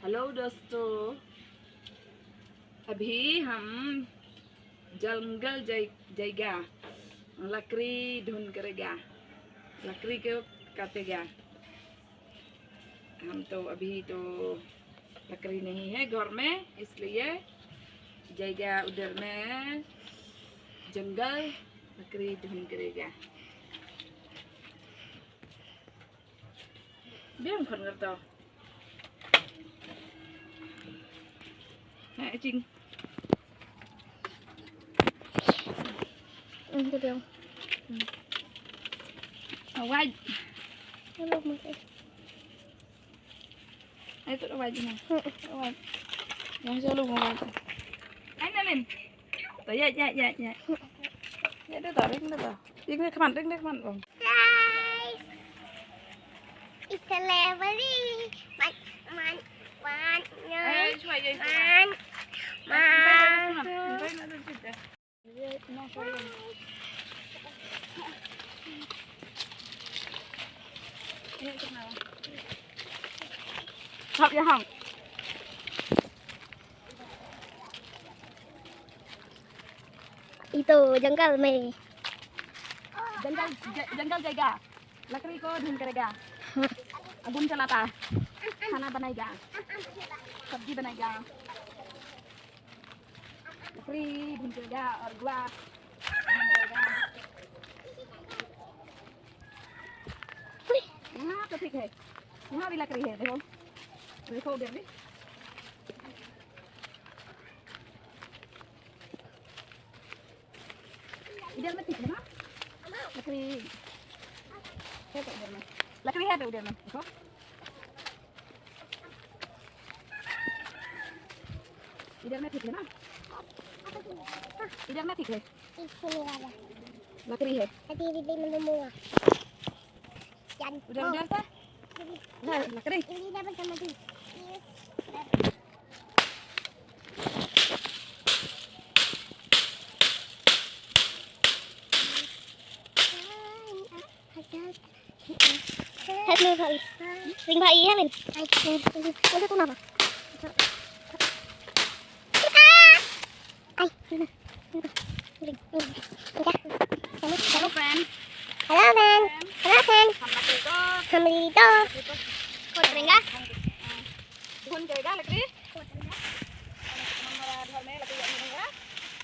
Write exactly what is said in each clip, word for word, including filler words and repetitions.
हेलो दोस्तों, अभी हम जंगल जाए-, जाएगा, लकड़ी ढूंढ करेगा, लकड़ी को काटेगा। हम तो अभी तो लकड़ी नहीं है घर में, इसलिए जाएगा उधर में जंगल, लकड़ी ढूंढ करेगा। Biang khon ngerto. Ha, cing. Hmm, tu biang. Hmm. Awaj. Hello, Mak. Ai, tu awaj ni. Hmm. Awaj. Yang selalu awaj. Ai, Nalin. To, ya, ya, ya, ya. Ya, dah tau, ring dah tau. Ring dah keman, ring dah keman, bang. Guys, it's a celebrity. Man, man, man, Eh, cuba, ya, cuba. Man, man. Hap ya, hap. Itu janggal, Mei. Janggal, ja-, janggal jayega. लकड़ी को ढूंढ करेगा। आगुन चलाता। खाना बनाएगा। सब्जी बनाएगा। लकड़ी ढूंढ करेगा और ग्लास ढूंढ करेगा। यहाँ तो ठीक है, यहाँ भी लकड़ी है, देखो, देखो उधर भी। इधर में ठीक है ना? लकड़ी है तो इधर में। लकड़ी है तो उधर में। देखो। इधर में ठीक है ना? इधर में ठीक है। इससे नहीं वाला। लकड़ी है। अभी, अभी, अभी, मैं लूंगा। Yan. Udah, udah, Sah? Nah, laki ni. Ini dapat sama tu. Hello, Bhai. Ring Bhai, ya, Min? Ay, ay, ay. Udah, kenapa? Ay, ini. Hello, friend. Hello, friend. Hello, friend. हम लकड़ी को, हम लकड़ी को। कौन करेगा? कौन करेगा लकड़ी? हमारा घर में लकड़ी नहीं होगा।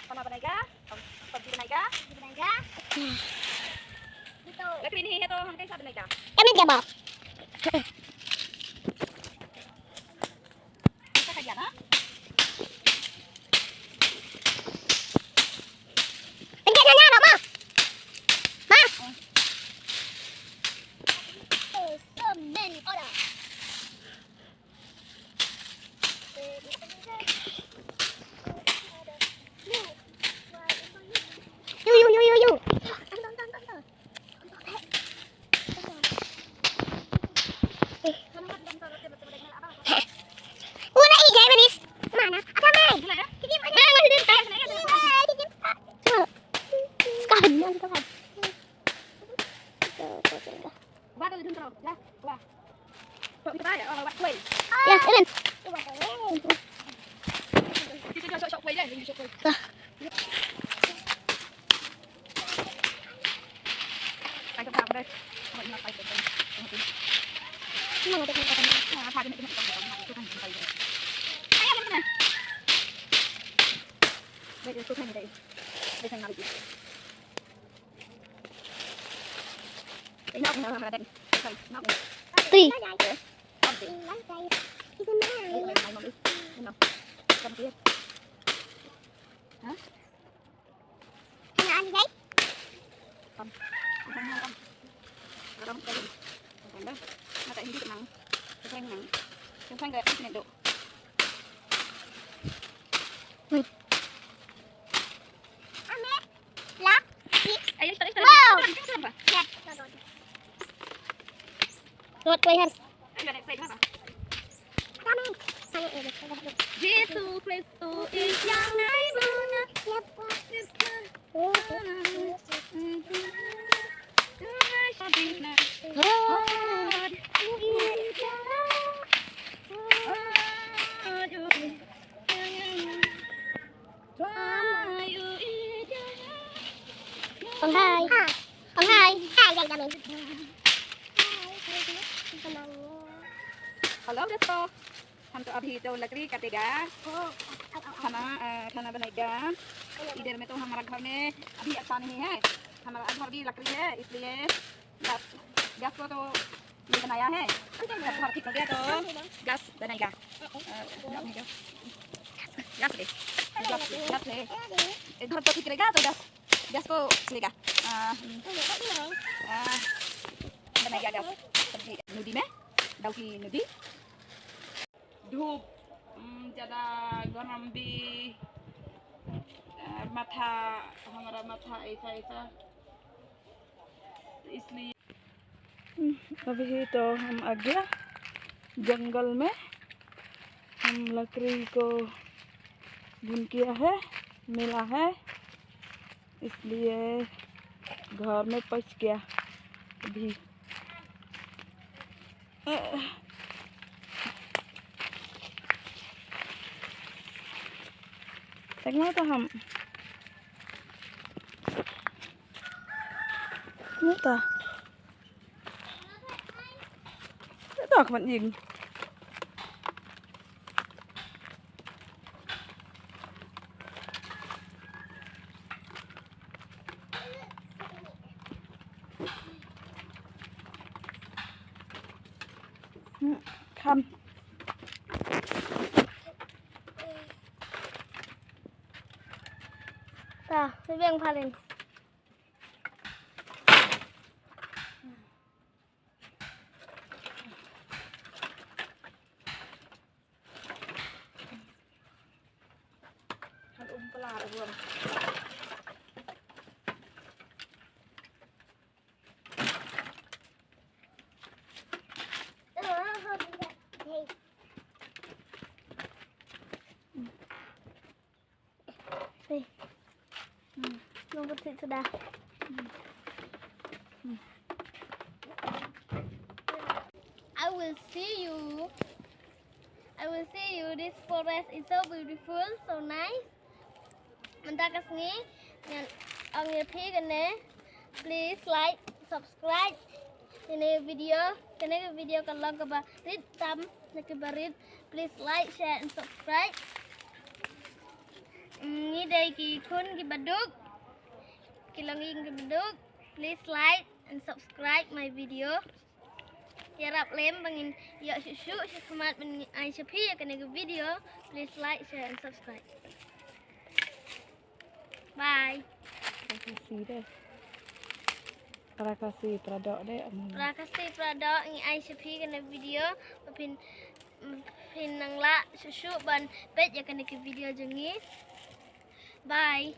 खाना बनाएगा, हम सब्जी बनाएगा। सब्जी बनाएगा। लकड़ी नहीं है तो हम कैसा बनाएगा? कमी क्या बात? Three. Wow. Lord Clay Hands. Jisu Kristo is yang naibuna. Ong hai. Ong hai. Hai, hai, hai. Hello दोस्तों, हम तो अभी तो लकड़ी काटेगा, खाना, अ, खाना बनाएगा। इधर में तो हमारा घर में अभी अच्छा नहीं है, हमारा घर भी लकड़ी है, इसलिए गैस, गैस को तो ये बनाया है। गैस घर ठीक हो गया तो गैस बनाएगा। अ, गैस ले, गैस ले, गैस ले। घर तो ठीक रहेगा तो गैस गैस को लेगा। आ, हम्म, आ, बनाएगा गैस सब्जी। नदी में, दाऊ की नदी। धूप, हम्म, ज्यादा गर्म भी, आ, माथा, हमारा माथा ऐसा, ऐसा, इसलिए। अभी तो हम आ गया जंगल में। हम लकड़ी को बुन किया है, मिला है, इसलिए घर में पहुंच गया अभी। Tengok tu ham. Ni ta. Ito ka man ing. Hmm, kan. Ta, sa biang paling. Hey. Hmm. Nong ka thik suda. Hmm. Hmm. I will see you. I will see you. This forest is so beautiful, so nice. Mynta ka sngi ngan ong ïa phi kane. Please like, subscribe. Kane video, kane ka video ka long kaba rit tam, na kaba rit. Please like, share and subscribe. Ngi dei ki khun kiba duk, ki longïing kiba duk. Please like and subscribe my video. Ïarap lem ba ngin ïoh shuh shuh shakhmat ban ai sha phi ïa kane ka video. Please like, share and subscribe. Bye. Para Khasi de. Para Khasi, para doh de. Para Khasi, para doh, ngi ai sha phi kane video ba phin, phin nang lah shuh shuh ban peit ïa kane ka video jong ngi. Bye.